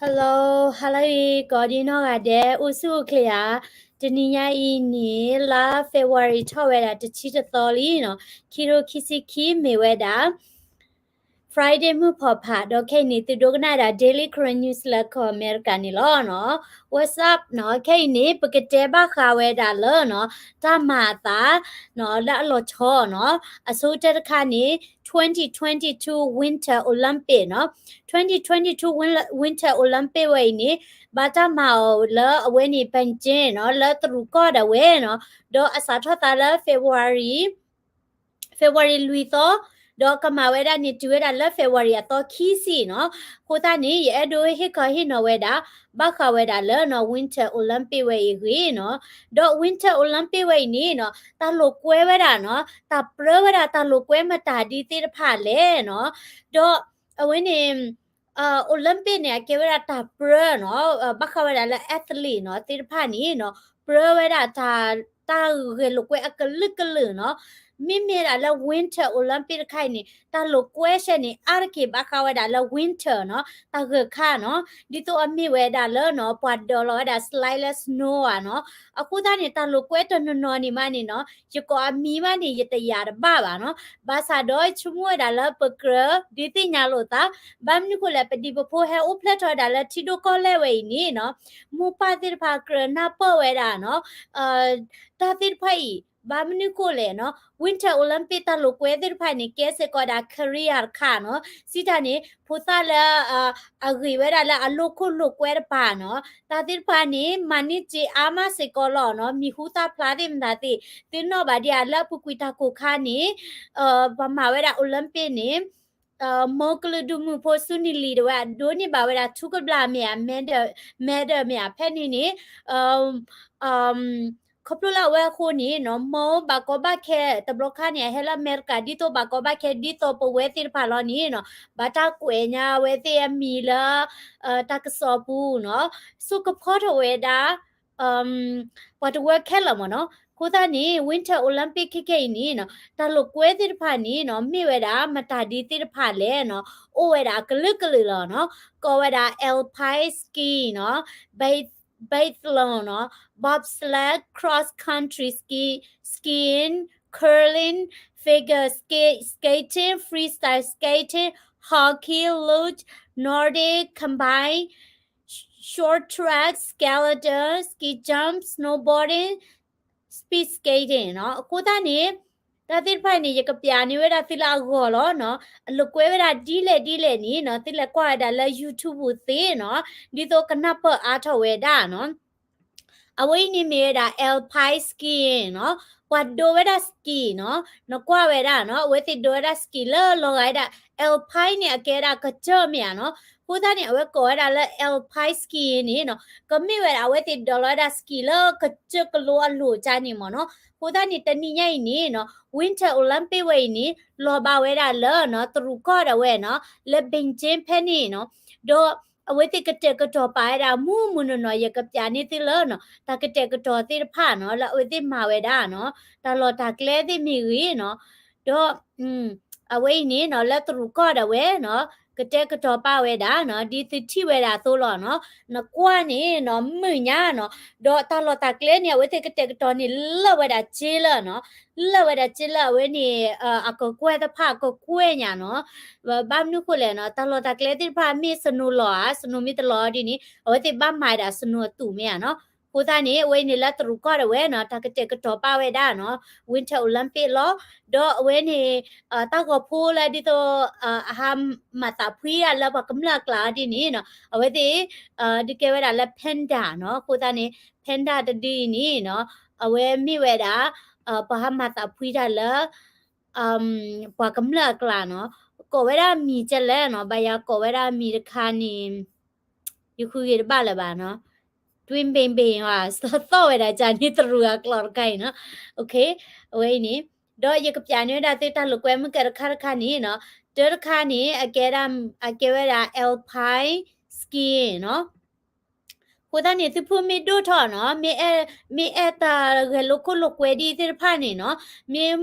Hello, hello အံၤ ကိးဒံနီၢ်ဂၤဒဲး အိၣ်ဆူၣ်အိၣ်ချ့ဧါ. တနံၤညါအံၤန့ၣ် လါ February ထီၣ်ဝဲဒၣ်တဆံတသီလံနီၤ, ခံကထိခံဆံခံမ့ၢ်ဝဲဒၣ် Friday မုၢ်ဖီဖး, ဒီးခဲအံၤန့ၣ် သုဒိကနၣ်ဒၣ် Daily Karen News လၢကီၢ်အမဲရကၤန့ၣ်လီၤနီၤ. What's up နီၤ, ခဲအံၤန့ၣ် ပကတဲဘၣ်ဃးဝဲဒၣ်လၢနီၤ တၢ်မၤအသးနီၤ လၢအလီၤဆီနီၤ, အဆိကတၢၢ်တခါန့ၣ် twenty twenty-two Winter Olympic နီၤ, twenty twenty-two Win- Winter Olympic ဝဲအံၤန့ၣ် ဘၣ်တၢ်မၤအီၤလၢအဝဲန့ၣ် Beijing နီၤ လၢတရူးကီၢ်ဒၣ်ဝဲနီၤ, ဒီးအစးထီၣ်သးလၢ February February လွံၢ်သီ, ဒီးကမၤဝဲဒၣ်န့ၣ် တုၤဝဲဒၣ်လၢ February အသီခံဆံနီၤ. အဃိသတးန့ၣ် ယအဲၣ်ဒိးဟ့ၣ်ခီဟ့ၣ်နီၤဝဲဒၣ် ဘၣ်ဃးဝဲဒၣ်လၢနီၤ Winter Olympic ဝဲအံၤအဂ့ၢ်နီၤ. ဒီး Winter Olympic ဝဲအံၤန့ၣ်နီၤ တၢ်လိာ်ကွဲဝဲဒၣ်နီၤ တၢ်ပြၢဝဲဒၣ်တၢ်လိာ်ကွဲမတၤဒ်သ့ၣ်တဖၣ်လဲၣ်နီၤ. ဒီးအဝဲန့ၣ် Olympic န့ၣ် အကဲဝဲဒၣ်တၢ်ပြၢနီၤ, ဘၣ်ဃးဝဲဒၣ်လၢ athlete နီၤ သ့ၣ်တဖၣ်န့ၣ်နီၤ ပြၢဝဲဒၣ်တၢ် တၢ်ဂဲၤလိာ်ကွဲအကလုာ်ကလုာ်နီၤ. မ့မ့ၢ်ဒၣ်လၢ Winter Olympic တခါအံၤန့ၣ် တၢ်လိာ်ကွဲရှဲန့ၣ် အါတက့ၢ်ဘၣ်ဃးဝဲဒၣ်လၢ winter နီၤ တၢ်ဂၢၢ်ခါနီၤ, ဒ်သိးအမ့ၢ်ဝဲဒၣ်လၢနီၤ ပှၤဒိးလီၤဝဲဒၣ် slide လၢ snow ဧါနီၤ. အဃိသတးန့ၣ် တၢ်လိာ်ကွဲတနီၤနီၤန့ၣ်မးန့ၣ်နီၤ ယကိးအမံၤမးန့ၣ် ယတယာ်တဘၣ်ဘၣ်နီၤ. ဘၣ်ဆၣ်ဒီးဆိကမိၣ်ဝဲဒၣ်လၢပကြၢးဒုးသ့ၣ်ညါလိာ်သး, ဘၣ်မနုၤဃိလဲၣ် ပဒံးပဖိဟဲအိၣ်ဖျဲၣ်ထီၣ်ဝဲဒၣ်လၢထံဒိၣ်ကီၢ်လဲၢ်ဝဲအံၤန့ၣ်နီၤ မိၢ်ပၢ်သ့ၣ်တဖၣ်ကြၢးနၢ်ပၢၢ်ဝဲဒၣ်နီၤ တၢ်သ့ၣ်တဖၣ်အံၤ ဘၣ်မနုၤဃိလဲၣ်နီၤ Winter Olympic တၢ်လိာ်ကွဲသ့ၣ်တဖၣ်န့ၣ် ကဲစ့ၢ်ကီးဒၣ် career တခါနီၤ. စံးတၢ်န့ၣ် ဖိသၣ်လၢ အဂ့ၤဝဲဒၣ်လၢအလိာ်ခိၣ်လိာ်ကွဲတပၤနီၤ တၢ်သ့ၣ်တဖၣ်န့ၣ် မၤန့ၢ်စ့အါမးစ့ၢ်ကီးလီၤနီၤ. မံၤဟူသၣ်ဖျါသ့ၣ်မတၤသ့ၣ် သုနီၣ်ဘၣ်ဒံးဧါ လၢအပူၤကွံာ်တၢ်ကိၢ်ခါန့ၣ် ပှၤမၤဝဲဒၣ် Olympic န့ၣ် မိၢ်ကလုာ်ဒူၣ်မုၣ်ဖိဆူနံၤလံၤတဝဲ အဒိးန့ၢ်ဘၣ်ဝဲဒၣ်ထူကဘျၣ်မ့ၢ်ဧါ medal မ့ၢ်ဧါ ဖဲန့ၣ်န့ၣ် ခီဖျိလၢအဝဲအဃိန့ၣ်နီၤ မိၢ်ဘၣ်ကီဘၣ်ခဲ တဘျီခါန့ၣ် အဟဲလၢအမဲရကၤ ဒ်သိးဘၣ်ကီဘၣ်ခဲ ဒ်သိးပဝဲသ့ၣ်တဖၣ်လီၤန့ၣ်နီၤ ဘၣ်တၢ်ကွဲးညါအဝဲသ့ၣ်အမံၤလၢ တၢ်ကစီၣ်ပူၤနီၤ ဆိကဖီထီၣ်ဝဲဒၣ် ပှၤတဝၢခဲလၢာ်မ့ၢ်နီၤ. အဃိသတးန့ၣ် Winter Olympic ခဲခဲအံၤန့ၣ်နီၤ တၢ်လိာ်ကွဲသ့ၣ်တဖၣ်န့ၣ်နီၤ မ့ၢ်ဝဲဒၣ်မတၤဒ်သ့ၣ်တဖၣ်လဲၣ်နီၤ အိၣ်ဝဲဒၣ်အကလုာ်ကလုာ်လီၤနီၤ. ကိးဝဲဒၣ် alpine skiing နီၤ biathlon နီၤ bobsled, cross country ski, skiing, curling, figure skate, skating, freestyle skating, hockey, luge, Nordic combined, short track, skeleton, ski jump, snowboarding, speed skating နီၤ. အဃိသတးန့ၣ် တၢ်သ့ၣ်တဖၣ်န့ၣ် ယကပျးန့ၢ်ဝဲဒၣ်သုလၢအဂီၢ်လီၤနီၤ. အလိာ်ကွဲဝဲဒၣ်ဒ်လဲၣ်ဒ်လဲၣ်န့ၣ်နီၤ သုလဲၤကွၢ်ဝဲဒၣ်လၢ YouTube ပူၤသ့နီၤ ဒ်သိးကနၢ်ပၢၢ်အါထီၣ်ဝဲဒၣ်နီၤ. အဝဲအံၤန့ၣ်မ့ၢ်ဝဲဒၣ် alpine skiing နီၤ, ပှၤဒိးဝဲဒၣ် ski နီၤ, နကွၢ်ဝဲဒၣ်နီၤ အဝဲသ့ၣ်ဒိးဝဲဒၣ် ski လၢလီၤဂာ်ဝဲဒၣ် alpine န့ၣ် အကဲဒၣ်ကစၢၢ်မ့ၢ်ဧါနီၤ, အဃိသတးန့ၣ် အဝဲကိးဝဲဒၣ်လၢ alpine skiing န့ၣ်နီၤ, ကမ့ၢ်ဝဲဒၣ် အဝဲသ့ၣ်ဒိးလီၤဝဲဒၣ် ski လၢကစၢၢ်ကလိအလိၤကၢ်န့ၣ်မ့ၢ်နီၤ, အဃိသတးန့ၣ် တနံၤညါအံၤန့ၣ်နီၤ Winter Olympic ဝဲအံၤန့ၣ် လီၤဘၣ်ဝဲဒၣ်လၢနီၤ တရူးကီၢ်ဒၣ်ဝဲနီၤ လၢ Beijing ဖဲန့ၣ်နီၤ, ဒီး အဝဲသ့ၣ်ကတဲာ်ကတီၤပာ်ဝဲဒၣ်မုၢ်မုၢ်နီၢ်နီၢ် ယကပျးန့ၢ်သုလၢနီၤ တၢ်ကတဲာ်ကတီၤသ့ၣ်တဖၣ်နီၤ လၢအဝဲသ့ၣ်မၤဝဲဒၣ်နီၤ တၢ်လီၢ်တၢ်ကျဲသ့ၣ်မ့ၢ်ဂ့ၤနီၤ, ဒီး အဝဲအံၤန့ၣ်နီၤ လၢတရူးကီၢ်ဒၣ်ဝဲနီၤ ကတဲာ်ကတီၤပာ်ဝဲဒၣ်နီၤ ဒ်သုထံၣ်ဝဲဒၣ်အသိးလီၤနီၤ, နကွၢ်န့ၣ်နီၤ မုာ်ညါနီၤ, ဒီးတၢ်လီၢ်တၢ်ကျဲန့ၣ် အဝဲသ့ၣ်ကတဲာ်ကတီၤန့ၣ် လၢာ်ဝဲဒၣ်စ့လၢနီၤ လၢာ်ဝဲဒၣ်စ့လၢအဝဲန့ၣ် အကကွဲၢ်တဖၣ်ကကွဲၢ်ညါနီၤ, ဘၣ်မနုၤဃိလဲၣ်နီၤ တၢ်လီၢ်တၢ်ကျဲသ့ၣ်တဖၣ်မ့ၢ် snow လီၤဧါ snow မ့ၢ်တလီၤဒ်န့ၣ် အဝဲသ့ၣ်ဘၣ်မၤဒၣ် snow အသူးမ့ၢ်ဧါနီၤ, အဃိသတးန့ၣ် အဝဲန့ၣ်လၢတရူးကီၢ်ဒၣ်ဝဲနီၤ တၢ်ကတဲာ်ကတီၤပာ်ဝဲဒၣ်နီၤ Winter Olympic လီၤ, ဒီးအဝဲန့ၣ် တၢ်ဂီၤဖိလၢဒ်သိး အဟးမၤသးဖှံဒၣ်လၢပှၤကမျၢၢ်အကျါဒ်န့ၣ်နီၤ အဝဲသ့ၣ် ဒုးကဲဝဲဒၣ်လၢ panda နီၤ, အဃိသတးန့ၣ် panda တဒုအံၤန့ၣ်နီၤ အဝဲမ့ၢ်ဝဲဒၣ် ပှၤဟးမၤသးဖှံတၢ်လၢ ပှၤကမျၢၢ်အကျါနီၤ, ကိးဝဲဒၣ်အမံၤကဲလဲၣ်နီၤ, ဘၣ်ယၤကိးဝဲဒၣ်အမံၤတခါန့ၣ် ယဃုဂ့ၤတဘၣ်လၢၤဘၣ်နီၤ, တွံဘ့ၣ်ဘ့ၣ် သီၣ်ဝဲဒၣ်ကန့ၣ်တရူးအကျိာ်တခါအံၤနီၤ, အဝဲအံၤန့ၣ် ဒီးယကပျးန့ၢ်ဝဲဒၣ်သုတၢ်လိာ်ကွဲမုၢ်ကဲတခါတခါန့ၣ်နီၤ, တၢတခါန့ၣ် အကဲဝဲဒၣ် alpine skiing နီၤ, အဃိသတးန့ၣ် သုဖုမ့ၢ်ဒိၣ်ထီၣ်နီၤ, မ့ၢ်အဲၣ်တၢ်ဂဲၤလိာ်ခိၣ်လိာ်ကွဲဒ်သ့ၣ်တဖၣ်န့ၣ်နီၤ, မ့ၢ်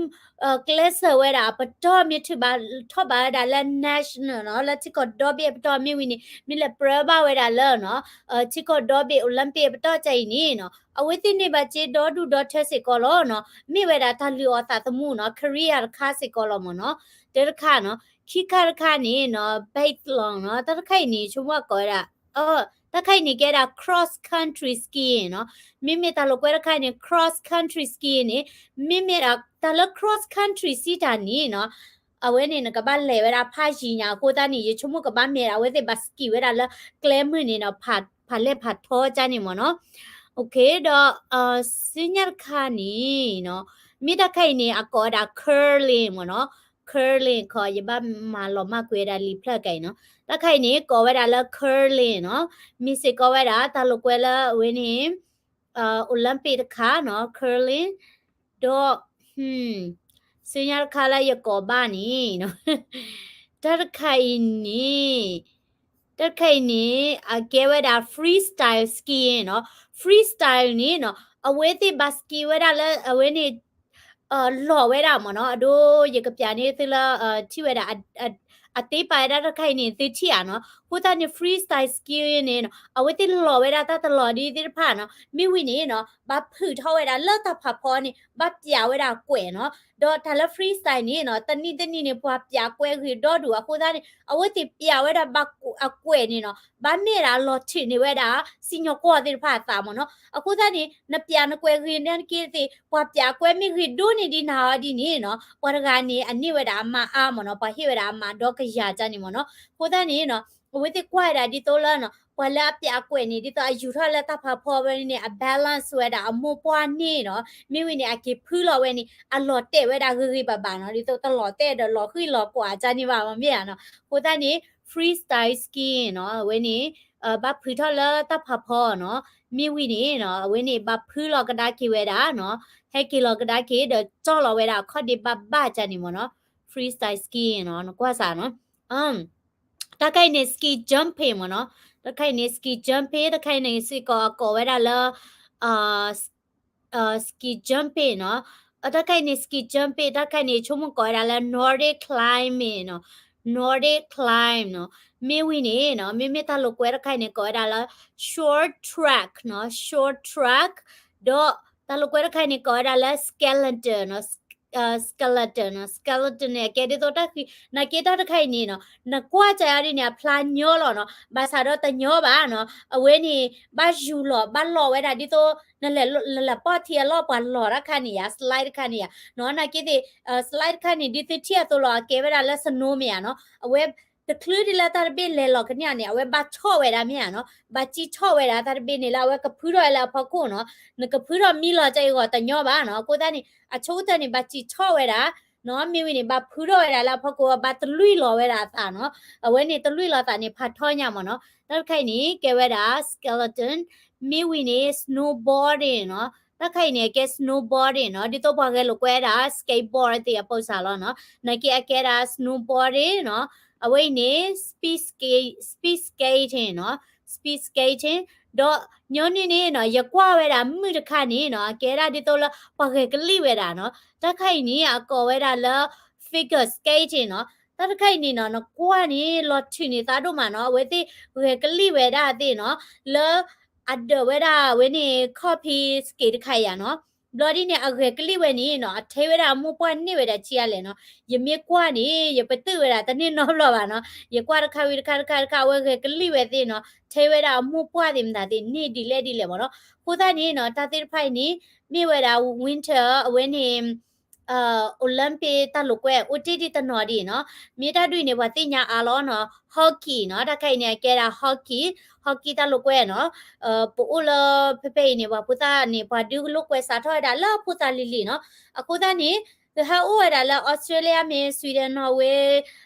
ကျဲးစၢးဝဲဒၣ်အပတီၢ် မ့ၢ်ထုးဘၣ်ထီၣ်ဘၣ်ဝဲဒၣ်လၢ national နီၤ, လၢထံကီၢ်ဒီဘ့ၣ်အပတီၢ်မ့ၢ်ဝံၤန့ၣ် မ့ၢ်လဲၤပြၢဘၣ်ဝဲဒၣ်လၢနီၤ, ထံကီၢ်ဒီဘ့ၣ် Olympic အပတီၢ်ကါအံၤန့ၣ်နီၤ, အဝဲသ့ၣ်န့ၢ်ဘၣ်စ့ဒီဒူၣ်ဒီထၢစ့ၢ်ကီးလီၤနီၤ. မ့ၢ်ဝဲဒၣ်တၢ်လုၢ်အီၣ်သးသမူနီၤ, career တခါစ့ၢ်ကီးလီၤမ့ၢ်နီၤ. တၢတခါနီၤ, ခံခါတခါန့ၣ်နီၤ biathlon နီၤ, တၢ်တခါအံၤန့ၣ် ဆိကမိၣ်ကိးဝဲဒၣ် တၢ်တခါအံၤန့ၣ် ကဲဒၣ် cross country skiing နီၤ. မ့မ့ၢ်တၢ်လိာ်ကွဲတခါအံၤန့ၣ် cross country skiing န့ၣ် မ့မ့ၢ်ဒၣ်တၢ်လၢ cross country စံးတၢ်န့ၣ်နီၤ, အဝဲန့ၣ် နကဘၣ်လဲၤဝဲဒၣ်ဖးယံၤညါ, အဃိသတးန့ၣ် ယဆိကမိၣ်ကဘၣ်မ့ၢ်ဒၣ် အဝဲသ့ၣ်ဘၣ် ski ဝဲဒၣ်လၢကျဲမုၢ်န့ၣ်နီၤ, ဖးလဲၢ်ဖးထီကါန့ၣ်မ့ၢ်နီၤ. ဒီး ဆူညါတခါန့ၣ် မ့ၢ်တၢ်ခါအံၤန့ၣ် အကိးဝဲဒၣ် curling မ့ၢ်နီၤ. curling ခီ ယဘၣ်မၤလီၤမၢ်ကွံာ်ဝဲဒၣ်လံာ်ဖျၢၣ်ကါအံၤနီၤ. တၢ်ခါအံၤန့ၣ် ကိးဝဲဒၣ်လၢ curling နီၤ. မ့ၢ်စ့ၢ်ကီးဝဲဒၣ် တၢ်လိာ်ကွဲလၢအဝဲန့ၣ် Olympic တခါနီၤ curling. ဒီး ဆူညါတခါလၢယကိးဘၣ်န့ၣ် တၢ်တခါအံၤန့ၣ် တၢ်တခါအံၤန့ၣ် အကဲဝဲဒၣ် freestyle skiing နီၤ. freestyle န့ၣ်နီၤ အဝဲသ့ၣ်ဘၣ် ski ဝဲဒၣ်လၢအဝဲန့ၣ် လီၤဝဲဒၣ်မ့ၢ်နီၤ. အဒိ ယကပျးန့ၢ်သုလၢ ထံၣ်ဝဲဒၣ် အတ့ပာ်ဝဲဒၣ်တၢ်တခါအံၤန့ၣ် သုထံၣ်ဧါနီၤ. အဃိသတးန့ၣ် freestyle skiing န့ၣ်နီၤ အဝဲသ့ၣ်လီၤဝဲဒၣ်တၢ်တလီၤဒ်သ့ၣ်တဖၣ်နီၤ. မ့ၢ်ဝံၤန့ၣ်နီၤ ဘၣ်ဖုးထီၣ်ဝဲဒၣ်လၢတၢ်ဖးဖီန့ၣ် ဘၣ်ပျးဝဲဒၣ်အကွဲးနီၤ. ဒီးတၢ်လၢ freestyle န့ၣ်နီၤ တနံၣ်တနံၣ်န့ၣ် ပှၤပျးကွဲးဂ့ၤဒီဒူၣ် အဃိသတးန့ၣ် အဝဲသ့ၣ်ပျးဝဲဒၣ်ဘၣ်အကွဲးန့ၣ်နီၤ ဘၣ်မ့ၢ်ဒၣ်အလီၤထုးန့ၢ်ဝဲဒၣ် စံၣ်ညီၣ်ကွီၢ်သ့ၣ်တဖၣ်အသးမ့ၢ်နီၤ. အဃိသတးန့ၣ် နပျးနကွဲးဂ့ၤန့ၣ်က့သ့ၣ် ပှၤပျးကွဲးမ့ၢ်ဂ့ၤဒိၣ်န့ၢ်ဒံးနၤအီၤဒ်န့ၣ်နီၤ ပှၤတဂၤန့ၣ် အန့ၢ်ဝဲဒၣ်အမၤအါမ့ၢ်နီၤ, ပှၤဟ့ၣ်ဝဲဒၣ်အမၤဒီကယၤကါန့ၣ်မ့ၢ်နီၤ. အဃိသတးန့ၣ်နီၤ အဝဲသ့ၣ်ကွၢ်ဝဲဒၣ်ဒ်သိးလၢနီၤ ပှၤလၢအပျးအကွဲးန့ၣ် ဒ်သိးအယူၤထီၣ်လၢတၢ်ဖးဖီဝဲန့ၣ် အ balance ဝဲဒၣ်အမိၢ်ပှၢ်န့ၣ်နီၤ, မ့ၢ်ဝံၤန့ၣ် အက့ၤဖုလီၤဝဲန့ၣ် အလီၤတဲာ်ဝဲဒၣ်ဂ့ၤဂ့ၤဘၣ်ဘၣ်နီၤ, ဒ်သိးတလီၤတဲာ်ဒီးလီၤဃံလီၤကွၢ်ကါန့ၣ်ဘၣ် မ့ၢ်ဧါနီၤ. အဃိသတးန့ၣ် freestyle skiing နီၤ အဝဲန့ၣ် ဘၣ်ဖုးထီၣ်လၢတၢ်ဖးဖီနီၤ, မ့ၢ်ဝံၤန့ၣ်နီၤ အဝဲန့ၣ်ဘၣ်ဖုလီၤကဒါက့ၤဝဲဒၣ်နီၤ, ဟဲက့ၤလီၤကဒါက့ၤ ဒီးကၠီၣ်လီၤဝဲဒၣ်အခီၣ်ဒ့ဘၣ်ဘၣ်ကါန့ၣ်မ့ၢ်နီၤ, freestyle skiing နီၤ နကွၢ်စးနီၤ. တၢ်ခါအံၤန့ၣ် ski jumping မ့ၢ်နီၤ, တၢ်ခါအံၤန့ၣ် ski jumping တၢ်ခါအံၤန့ၣ်စ့ၢ်ကီးအကိးဝဲဒၣ်လၢ ski jumping နီၤ, တၢ်ခါအံၤန့ၣ် ski jumping တၢ်ခါအံၤန့ၣ် ဆိကမိၣ်ကိးဝဲဒၣ်လၢ Nordic climbing နီၤ, Nordic climb နီၤ, မ့ၢ်ဝံၤန့ၣ်နီၤ မ့မ့ၢ်တၢ်လိာ်ကွဲတခါအံၤန့ၣ် ကိးဝဲဒၣ်လၢ short track နီၤ, short track ဒီးတၢ်လိာ်ကွဲတခါအံၤန့ၣ် ကိးဝဲဒၣ်လၢ skeleton နီၤ, skeleton နီၤ, skeleton န့ၣ် အကဲဒ်သိးတၢ်ဃံ, နာ်က့တၢ်တခါအံၤန့ၣ်နီၤ နကွၢ်စၢ်ယါဒ်န့ၣ် အဖျါညီလီၤနီၤ, ဘၣ်ဆၣ်ဒီးတညီဘၣ်နီၤ, အဝဲန့ၣ် ဘၣ်ယူၤလီၤ ဘၣ်လီၤဝဲဒၣ်ဒ်သိး နလဲၤ နလဲၤပီၢ်ထံအလီၢ်ပှၤလီၤတၢ်ခါန့ၣ်ယါ slide တခါန့ၣ်ယါနီၤ, နာ်က့သ့ၣ် slide တခါန့ၣ် ဒ်သုထံၣ်အသိးလီၤ အကဲဝဲဒၣ်လၢ snow မ့ၢ်ယါနီၤ, အဝဲ တချုးဒ်လၢတၢ်တဘ့ၣ်လဲၤလီၤကန့ၢ်ဧါန့ၣ် အဝဲဘၣ်ဆီၣ်ဝဲဒၣ်မ့ၢ်ဧါနီၤ, ဘၣ်စံၣ်ဆီၣ်ဝဲဒၣ်တၢ်တဘ့ၣ်န့ၣ်လၢအဝဲကဖုထီၣ်ဝဲလၢအဖီခိၣ်နီၤ, နကဖုထီၣ်မံလီၤကၢအံၤဂီၢ်တညီဘၣ်နီၤ, အဃိသတးန့ၣ် အဆိကတၢၢ်န့ၣ် ဘၣ်စံၣ်ဆီၣ်ဝဲဒၣ် နီၤ, မ့ၢ်ဝံၤန့ၣ် ဘၣ်ဖုထီၣ်ဝဲဒၣ်လၢအဖီခိၣ် ဘၣ်တလွံၢ်လီၤဝဲဒၣ်အသးနီၤ, အဝဲန့ၣ်တလွံၢ်လီၤသးန့ၣ် ဖးထီညါမ့ၢ်နီၤ, တၢ်တခါအံၤန့ၣ် ကဲဝဲဒၣ် skeleton, မ့ၢ်ဝံၤန့ၣ် snowboarding နီၤ, တၢ်တခါအံၤန့ၣ် အကဲ snowboarding နီၤ, ဒ်သိးပှၤဂဲၤလိာ်ကွဲဒၣ် skateboard သ့ၣ်အပိစးလီၤနီၤ, နာ်က့အကဲဒၣ် snowboarding နီၤ, အဝဲအံၤန့ၣ် speed skate, speed skating နီၤ, speed skating, ဒီးညီနုၢ်န့ၣ်နီၤ ယကွၢ်ဝဲဒၣ်မုၢ်တခါန့ၣ်နီၤ အကဲဒၣ်ဒ်သိးလၢပှၤဂဲၤကလံၣ်ဝဲဒၣ်နီၤ, တၢ်တခါအံၤန့ၣ် အကိးဝဲဒၣ်လၢ figure skating နီၤ, တၢ်တခါအံၤန့ၣ်နီၤ နကွၢ်န့ၣ် လီၤထုးန့ၢ်သးဒိၣ်မးနီၤ, အဝဲသ့ၣ်ဂဲၤကလံၣ်ဝဲဒၣ်သ့ၣ်နီၤ, လၢ အဒၢးဝဲဒၣ်ဝဲန့ၣ် ခီၣ်ဖံး skate တခါအံၤဧါနီၤ, ဘျီဒ်န့ၣ် အဂဲၤကလံၣ်ဝဲန့ၣ်နီၤ အထဲဝဲဒၣ်အမိၢ်ပှၢ်န့ၢ်ဝဲဒၣ်ဆံးအါလဲၣ်နီၤ, ယမ့ၢ်ကွၢ်န့ၣ် ယပတုာ်ဝဲဒၣ်တန့ၢ်နီတဘျီဘၣ်နီၤ, ယကွၢ်တခါဝံၤတခါတခါတခါ အဝဲဂဲၤကလံၣ်ဝဲသ့ၣ်နီၤ ထဲဝဲဒၣ်အမိၢ်ပှၢ်သ့ၣ်မတၤသ့ၣ်န့ၢ်ဒ်လဲၣ်ဒ်လဲၣ်မ့ၢ်နီၤ, အဃိသတးန့ၣ်နီၤ တၢ်သ့ၣ်တဖၣ်အံၤန့ၣ် မ့ၢ်ဝဲဒၣ် winter အဝဲန့ၣ် Olympic တၢ်လိာ်ကွဲ အိၣ်တ့ၢ်ဒံးတနီၤဒံးနီၤ, မ့ၢ်တၢ်ဒုးအံၤန့ၣ် ပှၤသ့ၣ်ညါအါလီၤနီၤ, hockey နီၤ, တၢ်ခါအံၤန့ၣ် အကဲဒၣ် hockey, hockey တၢ်လိာ်ကွဲနီၤ, ပအိၣ်လၢဖဲဖဲအံၤန့ၣ် ပှၤဖိသၣ်န့ၣ် ပှၤဒုးလိာ်ကွဲစးထီၣ်ဝဲဒၣ်လၢဖိသၣ်လံၤလံၤနီၤ, အဃိသတးန့ၣ် ကဟဲအိၣ်ဝဲဒၣ်လၢ Australia မ့ၢ် Sweden, Norway,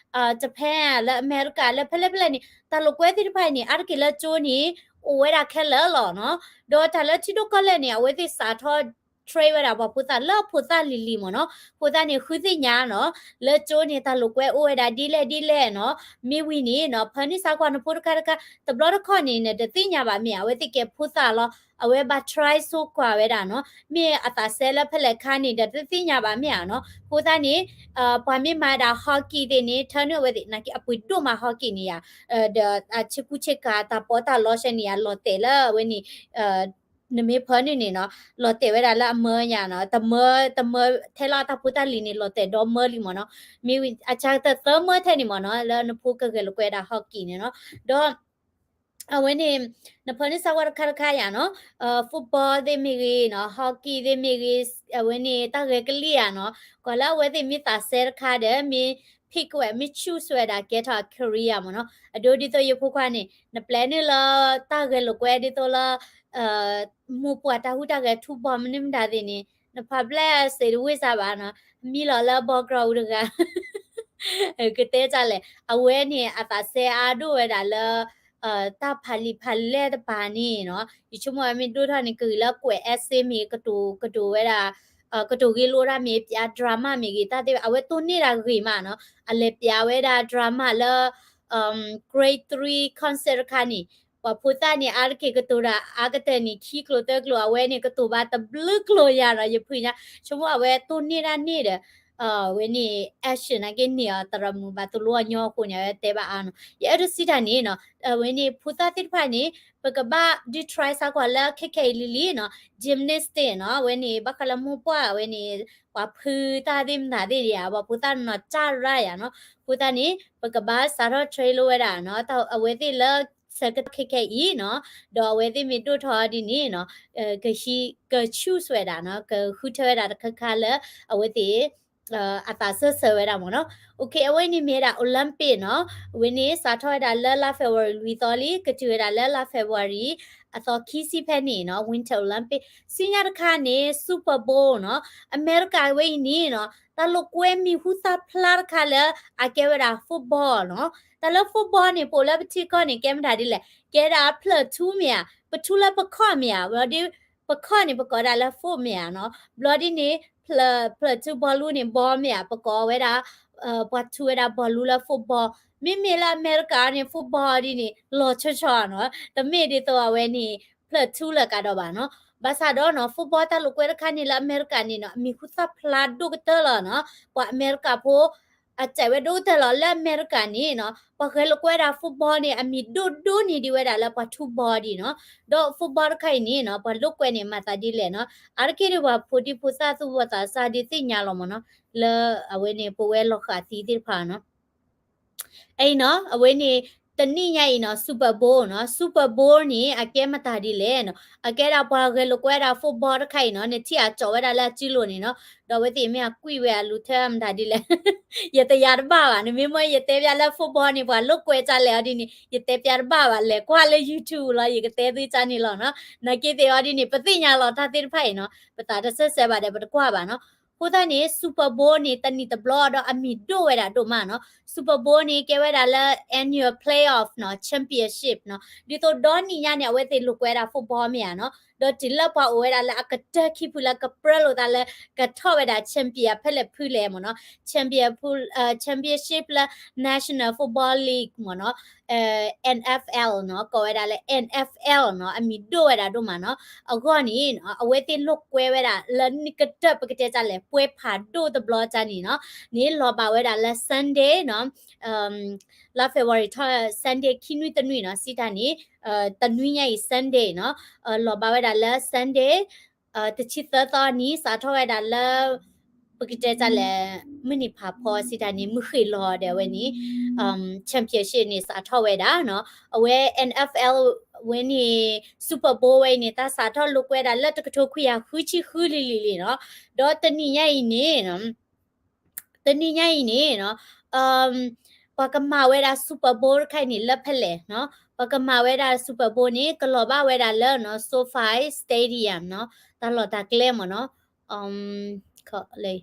Japan လၢအမဲရကၤ လၢဖဲလဲၣ်ဖဲလဲၣ်န့ၣ် တၢ်လိာ်ကွဲသ့ၣ်တဖၣ်အံၤန့ၣ် အါတက့ၢ်လၢကၠိန့ၣ် အိၣ်ဝဲဒၣ်ခဲလၢာ်လီၤနီၤ, ဒီးတၢ်လၢထံဒိၣ်ကီၢ်လဲၢ်န့ၣ် အဝဲသ့ၣ်စးထီၣ် train ဝဲဒၣ်ပှၤဖိသၣ်လၢဖိသၣ်လံၤလံၤမ့ၢ်နီၤ. အဃိသတးန့ၣ် ဃုသ့ၣ်ညါနီၤ လၢကၠိန့ၣ် တၢ်လိာ်ကွဲအိၣ်ဝဲဒၣ်ဒ်လဲၣ်ဒ်လဲၣ်နီၤ. မ့ၢ်ဝံၤန့ၣ်နီၤ ဖၢနုာ်စါကွၢ်နဖိတခါတခါ တဘျီတခီၣ်န့ၣ် နတသ့ၣ်ညါဘၣ်မ့ၢ်ဧါ, အဝဲသ့ၣ်ကဲဖိသၣ်လီၤ. အဝဲဘၣ် try ဆိကွၢ်ဝဲဒၣ်နီၤ. မ့ၢ်အသးစဲလၢဖဲလဲၣ်ခါန့ၣ်ဒီး တသ့ၣ်ညါဘၣ်မ့ၢ်ဧါနီၤ. အဃိသတးန့ၣ် ပှၤမ့ၢ်မၤဒၣ် hockey သ့ၣ်န့ၣ် ထၢနုာ်အဝဲသ့ၣ် နာ်က့အပှ့ၤဒိၣ်မး hockey န့ၣ်ယါ, ဒီးဆ့ကူဆ့ကၤတၢ်ပီးတၢ်လီဆဲန့ၣ်ယါ လီၤတဲာ်လၢအဝဲန့ၣ် နမ့ၢ်ဖၢနုာ်န့ၣ်နီၤ လီၤတဲာ်ဝဲဒၣ်လၢအမၢညါနီၤ, တမၢ, တမၢထဲလၢတၢ်ဖိတၢ်လံၤန့ၣ် လီၤတဲာ်ဒီမၢလံမ့ၢ်နီၤ. မ့ၢ်ဝံၤအဆၢကတၢၢ်သၢမၢထဲန့ၣ်မ့ၢ်နီၤ လၢနဖိကဂဲၤလိာ်ကွဲဒၣ် hockey န့ၣ်နီၤ. ဒီး အဝဲန့ၣ် နဖၢနုာ်စါကွၢ်တခါတခါယါနီၤ, football သ့ၣ်မ့ၢ်ဂ့ၤနီၤ, hockey သ့ၣ်မ့ၢ်ဂ့ၤ, အဝဲန့ၣ်တၢ်ဂဲၤကလံၣ်ယါနီၤ, ကွၢ်လၢအဝဲသ့ၣ်မ့ၢ်သးစဲတခါဒီး မ့ၢ် pick ဝဲ မ့ၢ် choose ဝဲဒၣ်ကဲထီၣ်အ career မ့ၢ်နီၤ. အဒိဒ်သိးယဖိခွါန့ၣ် နပျဲနုာ်လၢတၢ်ဂဲၤလိာ်ကွဲဒ်သိးလၢ မိၢ်ပှၢ်တၢ်ဟူးတၢ်ဂဲၤထူဘီမနုၤမတၤသ့ၣ်န့ၣ် နဖးဘျဲၣ်စ့တဝ့ၢ်စါဘၣ်နီၤ, မံလီၤလၢ background တဂၤ ကတဲတၢ်လဲၣ်, အဝဲန့ၣ်အသးစဲအါဒိၣ်ဝဲဒၣ်လၢ တၢ်ဖးလံာ်ဖးလဲၢ်တပၤန့ၣ်နီၤ, ယဆိကမိၣ်ဝဲမ့ၢ်ဒိၣ်ထီၣ်န့ၣ် ကဂ့ၤလၢကွဲး essay မ့ၢ်ဂ့ၤ ကတိၤ ကတိၤဝဲဒၣ် ကတိၤဂ့ၤလိာ်တၢ်မ့ၢ် ပြ drama မ့ၢ်ဂ့ၤ တၢ်သ့ၣ် အဝဲတိၢ်န့ၢ်ဒၣ်ဂ့ၤမးနီၤ, အလဲၤပြဝဲဒၣ် drama လၢ grade three concept တခါန့ၣ် ပှၤဖိသၣ်န့ၣ် အါတက့ၢ်ကတိၤတၢ်အါကတၢၢ်န့ၣ် ခံကျိၤသၢကျိၤ, အဝဲန့ၣ်ကတိၤဘၣ်တဘျုးကျိၤယါနီၤ, ယဖုညါ ဆိကမိၣ်အဝဲတိၢ်န့ၢ်ဒၣ်န့ၢ်ဒီး အဝဲန့ၣ် action နာ်က့န့ၢ်အီၤ သရၣ်မုၣ်ဘၣ်သိၣ်လိအီၤညီအဃိန့ၣ် အဝဲတဲဘၣ်အါနီၤ, ယအဲၣ်ဒိးစံးတၢ်န့ၣ်နီၤ, အဝဲန့ၣ် ဖိသၣ်သ့ၣ်တဖၣ်န့ၣ် ပကဘၣ်ဒုး try စါကွၢ်လၢခဲခဲအံၤလံၤလံၤနီၤ, gymnastic နီၤ, အဝဲန့ၣ် ဘၣ်ဃးလၢမိၢ်ပှၢ် အဝဲန့ၣ် ပှၤဖုတၢ်သ့ၣ်မတၤသ့ၣ်ယါ, ပှၤဖိသၣ်နီၤတၢ်ရၢ်ယါနီၤ, အဃိသတးန့ၣ် ပကဘၣ်စးထီၣ် train လိာ်ဝဲဒၣ်နီၤ, အဝဲသ့ၣ်လၢဆၢကတီၢ်ခဲခဲအံၤနီၤ, ဒီးအဝဲသ့ၣ်မ့ၢ်ဒိၣ်ထီၣ်ဒ်န့ၣ်နီၤ, က choose ဝဲဒၣ်နီၤ, ကဃုထၢဝဲဒၣ်တခါခါလၢ အဝဲသ့ၣ် အသးစၢၢ်ဆၢဝဲဒၣ်မ့ၢ်နီၤ. Okay အဝဲန့ၣ်မ့ၢ်ဝဲဒၣ် Olympic နီၤ, အဝဲန့ၣ်စးထီၣ်ဝဲဒၣ်လၢလါ February လွံၢ်သီလံ, ကတုၤဝဲဒၣ်လၢလါ February အသီခံဆံဖဲန့ၣ်နီၤ, Winter Olympic ဆူညါတခါန့ၣ် Super Bowl နီၤ, အမဲရကၤဝဲအံၤန့ၣ်နီၤ, တၢ်လိာ်ကွဲမံၤဟူသၣ်ဖျါတခါလၢ အကဲဝဲဒၣ် football နီၤ, တၢ်လၢ football န့ၣ် ပအိၣ်လၢပထံကီၢ်န့ၣ် ကဲမတၤဒ်လဲၣ်, ကဲဒၣ်ဖျၢၣ်ထူမ့ၢ်ဧါ, ပထူလၢပခီၣ်မ့ၢ်ဧါ, ဘျီဒီး ပခီၣ်န့ၣ် ပကိးဒၣ်လၢ foot မ့ၢ်ဧါနီၤ, ဘျီဒ်န့ၣ် ဖျၢၣ်ထူ ဘီလူးန့ၣ် ဘီမ့ၢ်ဧါ, ပကိးဝဲဒၣ် ပှၤထူဝဲဒၣ်ဘီလူးလၢ football, မ့မ့ၢ်လၢအမဲရကၤန့ၣ် football ဒ်န့ၣ် လီၤဆီဆီနီၤ, တမ့ၢ်ဒ်သိးအဝဲန့ၣ် ဖျၢၣ်ထူလၢကဒီးဘၣ်နီၤ, ဘၣ်ဆၣ်ဒီးနီၤ football တၢ်လိာ်ကွဲတခါန့ၣ်လၢအမဲရကၤန့ၣ်နီၤ အမံၤဟူသၣ်ဖျါဒိၣ်ကတၢၢ်လီၤနီၤ, ပှၤအမဲရကၤဖိ အစဲးဝဲဒိၣ်ကတၢၢ်လီၤ လၢအမဲရကၤန့ၣ်နီၤ, ပှၤဂဲၤလိာ်ကွဲဒၣ် football န့ၣ် အမံၤဒိၣ်ဒိၣ်န့ၢ်ဒံးဝဲဒၣ်လၢပှၤထူဘီဒ်နီၤ, ဒီး football တခါအံၤန့ၣ်နီၤ ပှၤလိာ်ကွဲန့ၣ် မၤသးဒ်လဲၣ်နီၤ, အါတက့ၢ်ဒ်ပှၤဖိဒံဖိသၣ်သူၣ်ဘီၣ်သးစၢ်ဒ်သ့ၣ်ညါလီၤမ့ၢ်နီၤ, လၢအဝဲန့ၣ် ပဝဲလီၤဃာ်သံသ့ၣ်တဖၣ်နီၤ အံၤနီၤ အဝဲန့ၣ် တနံၣ်ညါအံၤနီၤ Super Bowl နီၤ, Super Bowl န့ၣ် အကဲမတၤဒ်လဲၣ်နီၤ, အကဲဒၣ်ပှၤဂဲၤလိာ်ကွဲဒၣ် football တခါအံၤနီၤ, နထံၣ်အကၠီးဝဲဒၣ်လၢအစုလိၤန့ၣ်နီၤ, ဒီးအဝဲသ့ၣ်မ့ၢ်အကွံာ်ဝဲအလူၤထၢမတၤဒ်လဲၣ်, ယတယၤတဘၣ်ဘၣ်, နမ့ၢ်မၢယတဲပျးလၢ football န့ၣ် ပှၤလိာ်ကွဲကၢလဲၣ်အီၤဒ်န့ၣ် ယတဲပျးတဘၣ်ဘၣ်, လဲၤကွၢ်လၢ YouTube လီၤ ယကတဲသုကၢန့ၣ်လီၤနီၤ, နာ်က့သ့ၣ်အီၤဒ်န့ၣ် ပသ့ၣ်ညါလီၤတၢ်သ့ၣ်တဖၣ်အံၤနီၤ, ပသးတဆၢစဲးဘၣ်ဒီး ပတကွၢ်ဘၣ်နီၤ အဃိသတးန့ၣ် Super Bowl န့ၣ် တနံၣ်တဘျီဒီးအမံၤဒိၣ်ဝဲဒၣ်ဒိၣ်မးနီၤ. Super Bowl န့ၣ် ကဲဝဲဒၣ်လၢ annual playoff နီၤ championship နီၤ. ဒ်သိးဒီနံၣ်ညါန့ၣ် အဝဲသ့ၣ်လိာ်ကွဲဒၣ် football မ့ၢ်ဧါနီၤ. ဒီးတုၤလၢပှၤအိၣ်ဝဲဒၣ်လၢအကတၢၢ်ခံဖုလၢကပြၢလိာ်သးလၢ ကထီၣ်ဝဲဒၣ် champion ဖဲလဲၣ်ဖုလဲၣ်မ့ၢ်နီၤ. Champion ဖု, championship လၢ National Football League မ့ၢ်နီၤ. NFL နီၤ, ကိးဝဲဒၣ်လၢ NFL နီၤ, အမံၤဒိၣ်ဝဲဒၣ်ဒိၣ်မးနီၤ. အဂီၢ်န့ၣ်နီၤ, အဝဲသ့ၣ်လိာ်ကွဲဝဲဒၣ်လၢနံၣ်ကတၢၢ် ပကတဲတၢ်လဲၣ် ပွဲဖးဒိၣ်တဘျီတၢ်န့ၣ်နီၤ, န့ၣ်လီၤဘၣ်ဝဲဒၣ်လၢ Sunday နီၤ, လါ February ထီၣ် Sunday ခံနွံတနွံနီၤ, စံးတၢ်န့ၣ် တနွံညါအံၤ Sunday နီၤ, လီၤဘၣ်ဝဲဒၣ်လၢ Sunday တဆံသၢသီနံၤ စးထီၣ်ဝဲဒၣ်လၢ ပကတဲတၢ်လဲၣ် မုၢ်နံၤဖးဖီ စံးတၢ်န့ၣ် မုၢ်ဃ့ၢ်လီၤဒီးအဝဲန့ၣ် championship န့ၣ် စးထီၣ်ဝဲဒၣ်နီၤ. အဝဲ NFL ဝဲန့ၣ် Super Bowl ဝဲအံၤန့ၣ် တၢ်စးထီၣ်လိာ်ကွဲဒၣ်လၢတကထိခွံကယၤဃုဆံဃုလံၤလံၤလံၤနီၤ. ဒီးတနံၤညါအံၤန့ၣ် တနံၤညါအံၤန့ၣ် ပှၤကမၤဝဲဒၣ် Super Bowl တခါအံၤန့ၣ် လၢဖဲလဲၣ်နီၤ. ပှၤကမၤဝဲဒၣ် Super Bowl န့ၣ် ကလီၤဘၣ်ဝဲဒၣ်လၢ SoFi Stadium နီၤ, တၢ်လီၢ်တၢ်ကျဲမ့ၢ်နီၤ.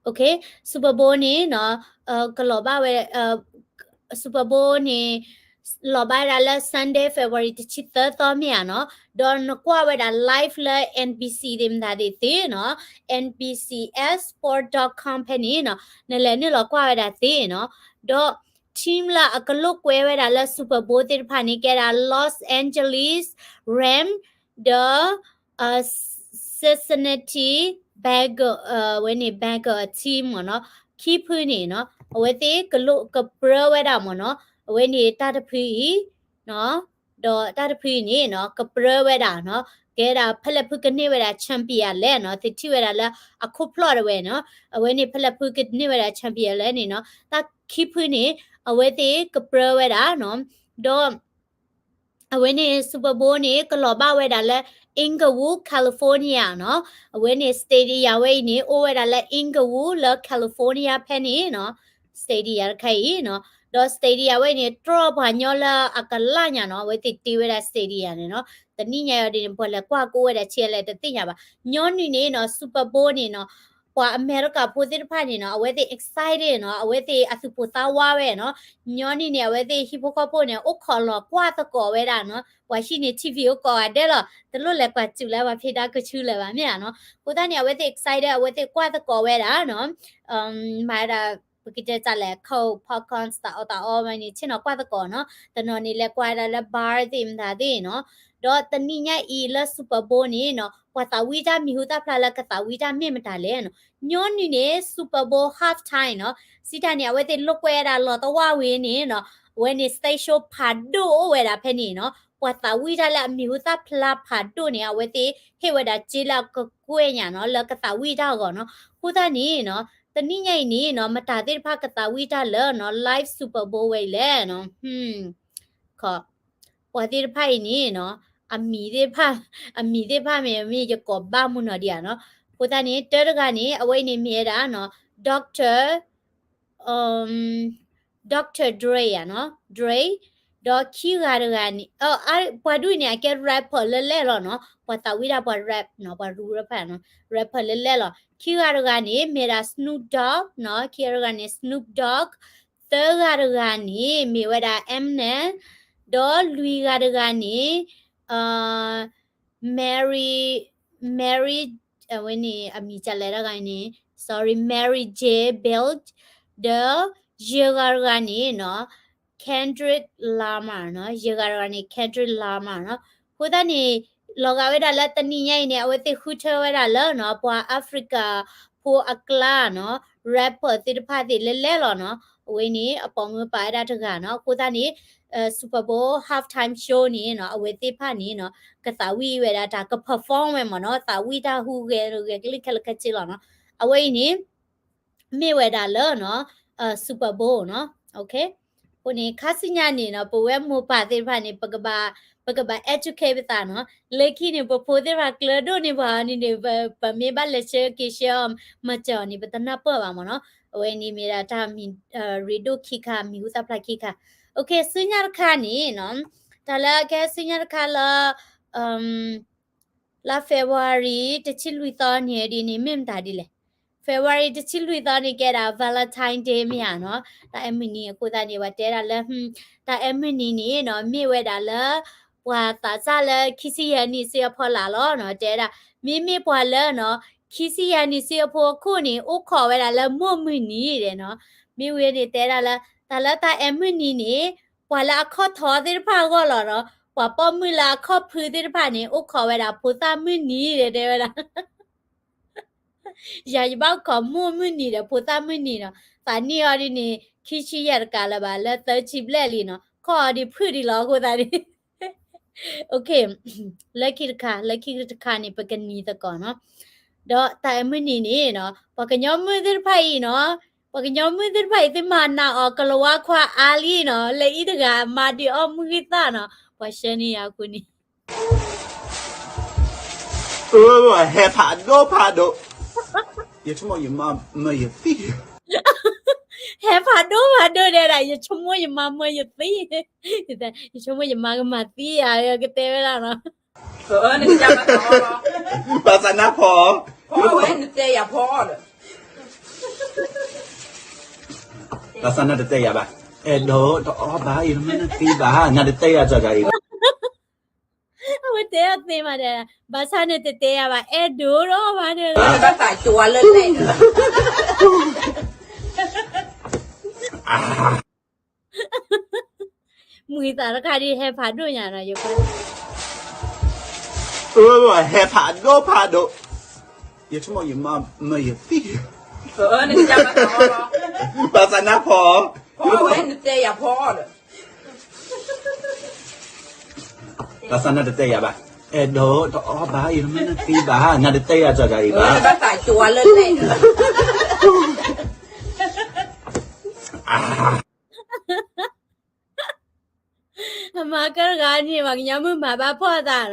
Okay, Super Bowl န့ၣ်နီၤ, ကလီၤဘၣ်ဝဲ Super Bowl န့ၣ် လီၤဘၣ်ဝဲဒၣ်လၢ Sunday February တဆံသၢသီမ့ၢ်ဧါနီၤ, ဒီးနကွၢ်ဝဲဒၣ် live လၢ N B C သ့ၣ်မတၤသ့ၣ်သ့နီၤ, N B C S sport dot com ဖဲန့ၣ်နီၤ, နလဲၤနုာ်လီၤကွၢ်ဝဲဒၣ်သ့နီၤ, ဒီး team လၢအကလိာ်ကွဲဝဲဒၣ်လၢ Super Bowl သ့ၣ်တဖၣ်န့ၣ် ကဲဒၣ် Los Angeles Rams ဒီး Cincinnati Bengals ဝဲန့ၣ် Bengals team မ့ၢ်နီၤ, ခံဖုန့ၣ်နီၤ အဝဲသ့ၣ်ကလိာ်ကပြၢဝဲဒၣ်မ့ၢ်နီၤ, အဝဲန့ၣ်တၢ်တဖုအံၤ ဒီးတၢ်တဖုအံၤန့ၣ်နီၤ ကပြၢဝဲဒၣ်နီၤ, ကဲဒၣ်ဖဲလဲၣ်ဖုကန့ၢ်ဝဲဒၣ် champion လဲၣ်နီၤ, သ့ၣ်ထံၣ်ဝဲဒၣ်လၢအခိၣ်ဖျီၣ်တဝဲနီၤ, အဝဲန့ၣ်ဖဲလဲၣ်ဖုကန့ၢ်ဝဲဒၣ် champion လဲၣ်န့ၣ်နီၤ, တၢ်ခံဖုန့ၣ် အဝဲသ့ၣ်ကပြၢဝဲဒၣ်နီၤ, ဒီး အဝဲန့ၣ် Super Bowl န့ၣ် ကလီၤဘၣ်ဝဲဒၣ်လၢ Inglewood California နီၤ, အဝဲန့ၣ် stadium ဝဲအံၤန့ၣ် အိၣ်ဝဲဒၣ်လၢ Inglewood လၢ California ဖဲန့ၣ်နီၤ, stadium တခါအံၤနီၤ, ဒီး stadium ဝဲအံၤန့ၣ် တြီၢ်ပှၤညီလၢအကလၣ်ညါနီၤ, အဝဲသ့ၣ်တ့ဝဲဒၣ် stadium န့ၣ်နီၤ, တနံၣ်ညါအံၤဒ်န့ၣ် ပှၤလဲၤကွၢ်ကိးဝဲဒၣ်ဆံးလဲၣ်တသ့ၣ်ညါဘၣ်, ညီနုၢ်န့ၣ်နီၤ Super Bowl န့ၣ်နီၤ ပှၤအမဲရကၤဖိသ့ၣ်တဖၣ်န့ၣ်နီၤ အဝဲသ့ၣ် excited နီၤ, အဝဲသ့ၣ်အသူၣ်ပိၢ်သးဝးဝဲနီၤ, ညီနုၢ်န့ၣ် အဝဲသ့ၣ်ဟံၣ်ဖိဃီဖိန့ၣ် အိၣ်ခိးလီၤကွၢ်သကိးဝဲဒၣ်နီၤ, ပှၤဟံၣ်န့ၣ် ထံၣ်ဝံၤအိၣ်ကိးဂၤဒဲးလီၤ, တလိၣ်လဲၤကွၢ်စူၣ်လၢပှၤဖံးဒါကဆူလဲၣ်ဘၣ်မ့ၢ်ဧါနီၤ, အဃိသတးန့ၣ် အဝဲသ့ၣ် excited အဝဲသ့ၣ်ကွၢ်သကိးဝဲဒၣ်နီၤ, မၤဒၣ် ပကတဲတၢ်လဲၣ် Coke popcorn တၢ်အီၣ်တၢ်အီဝဲန့ၣ် ဆ့ၣ်နီၤကွၢ်သကိးနီၤ, တနီၤန့ၣ်လဲၤကွၢ်ဒၣ်လၢ bar သ့ၣ်မတၤသ့ၣ်နီၤ, ဒီးတနံၣ်ညါအံၤလၢ Super Bowl န့ၣ်နီၤ ပှၤသးဝံၣ်တၢ်မံၤဟူသၣ်ဖျါလၢကသးဝံၣ်တၢ်မ့ၢ်မတၤလဲၣ်နီၤ, ညီနုၢ်န့ၣ် Super Bowl half time နီၤ, စံးတၢ်န့ၣ် အဝဲသ့ၣ်လိာ်ကွဲဒၣ်လီၤသဝၣ်ဝံၤန့ၣ်နီၤ, အဝဲန့ၣ် stage show ဖးဒိၣ်အိၣ်ဝဲဒၣ်ဖဲန့ၣ်နီၤ, ပှၤသးဝံၣ်တၢ်လၢအမံၤဟူသၣ်ဖျါဖးဒိၣ်န့ၣ် အဝဲသ့ၣ်ဟ့ၣ်ဝဲဒၣ်စ့လၢအကကွဲၢ်ညါနီၤ လၢကသးဝံၣ်တၢ်အဂီၢ်နီၤ, အဃိသတးန့ၣ်နီၤ တနံၣ်ညါအံၤန့ၣ်နီၤ မတၤသ့ၣ်တဖၣ်ကသးဝံၣ်တၢ်လၢနီၤ live Super Bowl ဝဲအံၤလဲၣ်နီၤ, ပှၤသ့ၣ်တဖၣ်အံၤန့ၣ်နီၤ အမံၤသ့ၣ်တဖၣ် အမံၤသ့ၣ်တဖၣ်မ့ၢ်မ့ၢ်ယကိးဘၣ်မုၢ်နီၤဒံးဧါနီၤ, အဃိသတးန့ၣ် တၢတဂၤန့ၣ် အဝဲအံၤန့ၣ်မ့ၢ်ဝဲဒၣ်နီၤ Doctor Doctor Dre ဧါနီၤ Dre, ဒီးခံဂၤတဂၤန့ၣ် ပှၤဒူၣ်န့ၣ် အကဲ rapper လၢလဲၣ်လီၤနီၤ, ပှၤသးဝံၣ်ဒၣ်ပှၤ rap နီၤ ပှၤ rapper နီၤ rapper လၢလဲၣ်လီၤ, ခံဂၤတဂၤန့ၣ် မ့ၢ်ဒၣ် Snoop Dogg နီၤ, ခံဂၤတဂၤန့ၣ် Snoop Dogg, သၢဂၤတဂၤန့ၣ် မ့ၢ်ဝဲဒၣ် Eminem, ဒီးလွံၢ်ဂၤတဂၤန့ၣ် Mary Mary အဝဲန့ၣ် အမံၤကလဲၤတဂၤန့ၣ် sorry Mary J Blige, ဒီးယဲၢ်ဂၤတဂၤန့ၣ်နီၤ Kendrick Lamar နီၤ, ယဲၢ်ဂၤတဂၤန့ၣ် Kendrick Lamar နီၤ, အဃိသတးန့ၣ် လီၤဂာ်ဝဲဒၣ်လၢတနံၤညါအံၤန့ၣ် အဝဲသ့ၣ်ဃုထၢဝဲဒၣ်လၢနီၤ ပှၤ Africa ဖိအကျါနီၤ rapper သ့ၣ်တဖၣ်သ့ၣ်လၢလဲၣ်လီၤနီၤ, အဝဲန့ၣ် အပိာ်မုၣ်ပာ်ဝဲဒၣ်တဂၤနီၤ, အဃိသတးန့ၣ် Super Bowl half time show န့ၣ်နီၤ အဝဲသ့ၣ်တဖၣ်န့ၣ်နီၤ ကသးဝံၣ်ဝဲဒၣ်တၢ်က perform ဝဲမ့ၢ်နီၤ, သးဝံၣ်တၢ်ဟူးဂဲၤဂဲၤကလုၢ်ခဲလၢာ်ခဲဆ့လီၤနီၤ, အဝဲအံၤန့ၣ် မ့ၢ်ဝဲဒၣ်လၢနီၤ Super Bowl နီၤ, အဃိန့ၣ် ခါဆူညါန့ၣ်နီၤ ပဝဲမိၢ်ပၢ်သ့ၣ်တဖၣ်န့ၣ် ပကဘၣ် ပကဘၣ် educate ပသးနီၤ, လၢခံန့ၣ် ပဖိသ့ၣ်တဖၣ်ကျၢၤဒိၣ်န့ၢ်ပှၤအီၤန့ၣ်န့ၣ် ပမ့ၢ်ဘၣ်လဲၤဆှၢက့ၤဆှၢအီၤ မၤစၢၤအီၤန့ၣ် ပတနၢ်ပၢၢ်ဘၣ်မ့ၢ်နီၤ, အဝဲန့ၣ်မ့ၢ်ဒၣ်တၢ်မံၤ ရ့ဒိၣ်ခံခါ မံၤဟူသၣ်ဖျါခံခါ, ဆူညါတခါန့ၣ်နီၤ တၢ်လၢကဲဆူညါတခါလၢ လါ February တဆံလွံၢ်သီန့ၣ်ဒ်န့ၣ် မ့ၢ်မတၤဒ်လဲၣ်. February တဆံလွံၢ်သီန့ၣ် ကဲဒၣ် Valentine Day မ့ၢ်ဧါနီၤ, တၢ်အဲၣ်မုၢ်နံၤအဃိသတးန့ၣ် ပှၤတဲဒၣ်လၢ တၢ်အဲၣ်မုၢ်နံၤန့ၣ်နီၤ မ့ၢ်ဝဲဒၣ်လၢ ပှၤသးစၢ်လၢခံဆံယဲၢ်နံၣ်ဆူအဖီလာ်လီၤနီၤ, တဲဒၣ် မ့မ့ၢ်ပှၤလၢနီၤ ခံဆံယဲၢ်နံၣ်ဆူအဖီခိၣ်န့ၣ် အိၣ်ခိးဝဲဒၣ်လၢမိၢ်မုၢ်နံၤဒဲးနီၤ, မ့ၢ်ဝံၤန့ၣ်တဲဒၣ်လၢ တၢ်လၢတၢ်အဲၣ်မုၢ်နံၤန့ၣ် ပှၤလၢအခီၣ်ထီသ့ၣ်တဖၣ်အဂီၢ်လီၤနီၤ, ပှၤပိာ်မုၣ်လၢအခီၣ်ဖုသ့ၣ်တဖၣ်န့ၣ် အိၣ်ခိးဝဲဒၣ်ဖိသၣ်မုၢ်နံၤဒဲး တဲဝဲဒၣ် ယၤယဘၣ်အိၣ်ခိးမိၢ်မုၢ်နံၤဒီး ဖိသၣ်မုၢ်နံၤနီၤ, သးနံၣ်အီၤဒ်န့ၣ် ခံဆံယဲၢ်တကးလၢၤဘၣ် လၢသၢဆံဘျဲၣ်လံနီၤ, ခီၣ်အီၤဒ်ဖုၣ်ဒံးလီၤအဃိသတးန့ၣ် လၢခံတခါ လၢခံတခါန့ၣ် ပကနံၤသကိးနီၤ, ဒီးတၢ်အဲၣ်မုၢ်နံၤန့ၣ်နီၤ ပှၤကညီမုၣ်သ့ၣ်တဖၣ်အံၤနီၤ, ပှၤကညီမုၣ်သ့ၣ်တဖၣ်အံၤ သုမၤနၢၤအီၤ ကလၤဝါခွါအါလံနီၤ, လၢအံၤတဂၤမၤဒုးအီၣ်မုၢ်ဂံၢ်သၣ်နီၤ, ပှၤဆှၢန့ၢ်ယၤအဃိန့ၣ် ဟဲဖးဒိၣ်ဖးဒိၣ်, ယဆိကမိၣ်ယမါမၢယသံ, ဟဲဖးဒိၣ်ဖးဒိၣ်ဒဲဒၣ် ယဆိကမိၣ်ယမါမၢယသံ, ယဆိကမိၣ်ယမါကမၤသံယၤ ကတဲဝဲဒၣ်နီၤ, ဘၣ်ဆၣ်နၢ်ဖီ, ဘၣ်ဆၣ်နၢ်တတဲယၤဘၣ် အဲၣ်ဒိးတအီၣ်ဘၣ်အံၤ မ့ၢ်နသံဘၣ် နတတဲယၤတဂၤအံၤဘၣ်. အဝဲတဲအီၤသ့မးဒီး ဘၣ်ဆၣ်နတတဲယၤဘၣ် အဲၣ်ဒိးတအီၣ်ဘၣ်ဒီး မုၢ်သးတခါဒ်ဟဲဖးဒိၣ်ညါနီၤ ယ ဟဲဖးဒိၣ်ဖးဒိၣ်, ယဆိကမိၣ်ယမၤမၢယသံ, ဘၣ်သးနါဖီ, ဘၣ်သးနတတဲယၤဘၣ်, အဲၣ်ဒိးတအီၣ်ဘၣ်အံၤ မ့ၢ်နသံဘၣ် နတတဲယၤတဂၤအံၤဘၣ်. အမၤကဲတဂၤန့ၣ် ပှၤကညီမုၣ်မၤဘၣ်ဖှီၣ်သး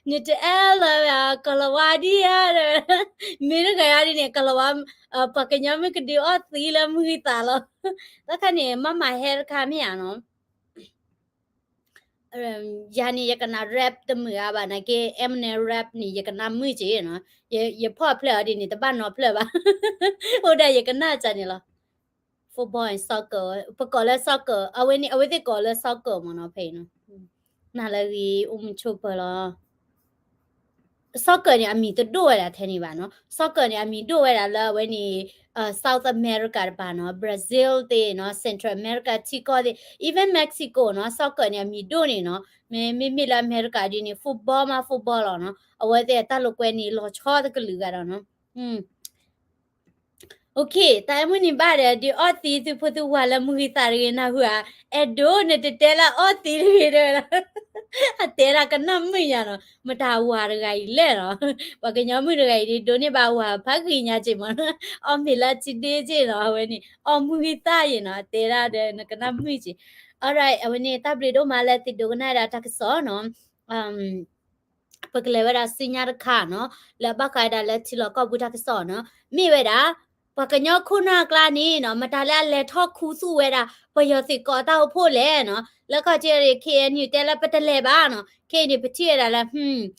နီၤ, နတအဲၣ်လၢၤဘၣ် ကလၤဝါဒံဧါ, မ့ၢ်တဂၤဒ်န့ၣ် ကလၤဝါ, ပှၤကညီမုၣ်ကဒုးအီၣ်သံလၢမုၢ်ဂံၢ်သးလီၤ, တၢ်ခါန့ၣ် မၤမၤဟဲတခါမ့ၢ်ဧါနီၤ. ယၤန့ၣ် ယကနၣ် rap တမုာ်အါဘၣ် နာ်က့ Eminem rap န့ၣ် ယကနၣ်မုာ်က့နီၤ, ယဖီၣ်ဖျၢၣ်အီၤဒ်န့ၣ် တဘၣ်နီဖျၢၣ်ဘၣ်, အိၣ်ဒၣ်ယကနၣ်ကန့ၣ်လီၤ. Football and soccer ပကိးလၢ soccer အဝဲန့ၣ် အဝဲသ့ၣ်ကိးလၢ soccer မ့ၢ်နီၤ ဖဲအံၤနီၤ, နၤလၢဂ့ၤ အိၣ်မုာ်ဆိးပၢၤလီၤ. soccer န့ၣ် အမံၤတဒိၣ်ဝဲဒၣ်ထဲန့ၣ်ဘၣ်နီၤ, soccer န့ၣ် အမံၤဒိၣ်ဝဲဒၣ်လၢအဝဲန့ၣ် South America တပၤနီၤ, Brazil သ့ၣ်နီၤ, Central America ထံကီၢ်သ့ၣ် even Mexico နီၤ, soccer န့ၣ် အမံၤဒိၣ်န့ၣ်နီၤ, မ့မ့မ့ၢ်လၢအမဲရကၤဒ်န့ၣ် football မး football လီၤနီၤ, အဝဲသ့ၣ်အတၢ်လိာ်ကွဲန့ၣ် လီၤဆီတကလုာ်ဂၤဒီးနီၤ. OK တၢ်အဲၣ်မုၢ်နံၤဘၣ်ဒီး ဒုးအီၣ်သံသုဖိသုဝၤလၢမုၢ်ဂံၢ်သးတဂ့ၤ နၢ်ဟူဧါ, အဲၣ်ဒိးနတတဲလၢအီၣ်သံတဂ့ၤဒီး, အတဲဒၣ်ကနၣ်မုာ်ညါနီၤ, မတၤဝၤတဂၤအံၤလဲၣ်နီၤ, ပှၤကညီမုၣ်တဂၤအံၤဒ်ဒိးန့ၢ်ဘၣ်ဝၤဖးဂ့ၤညါက့မး, အီၣ်မ့ၤလၢအစုဒ့က့နီၤ, အဝဲန့ၣ် အီၣ်မုၢ်ဂံၢ်သးယ့နီၤ, အတဲဒၣ်ဒီးနကနၣ်မုာ်က့. Alright အဝဲန့ၣ် တၢ်ဘျုးဒိၣ်မးလၢသုဒိကနၣ်ဒၣ်တၢ်ကစီၣ်နီၤ. ပကလဲၤဝဲဒၣ်ဆူညါတခါနီၤ, လၢဘၣ်ဃးဒၣ်လၢထံလီၢ်ကီၢ်ပူၤတၢ်ကစီၣ်နီၤ, မ့ၢ်ဝဲဒၣ် ပှၤကညီခိၣ်နၢ်အကျါန့ၣ်နီၤ, မတၤလၢအလဲၤထီၣ်ခူသူၣ်ဝဲဒၣ် ပယီၤသုးကီးတၢ်အိၣ်ဖှိၣ်လဲၣ်နီၤ, လၢခီၣ်ထံးန့ၣ် KNU တဲလၢပတလဲၤဘၣ်နီၤ, KNU ပထံၣ်ဝဲဒၣ်လၢ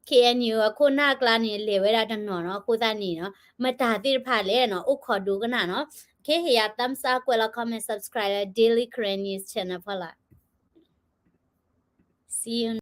KNU အခိၣ်နၢ်အကျါန့ၣ် လဲၤဝဲဒၣ်တနီၤနီၤ, အဃိသတးန့ၣ်နီၤ, မတၤသ့ၣ်တဖၣ်လဲၣ်နီၤ, အိၣ်ခိးဒိကနၣ်နီၤ. ကဟ့ၣ်ယၤ thumbs up ကွဲးလီၤ comment subscribe လၢ Daily Karen News Channel ဖီလာ်. See you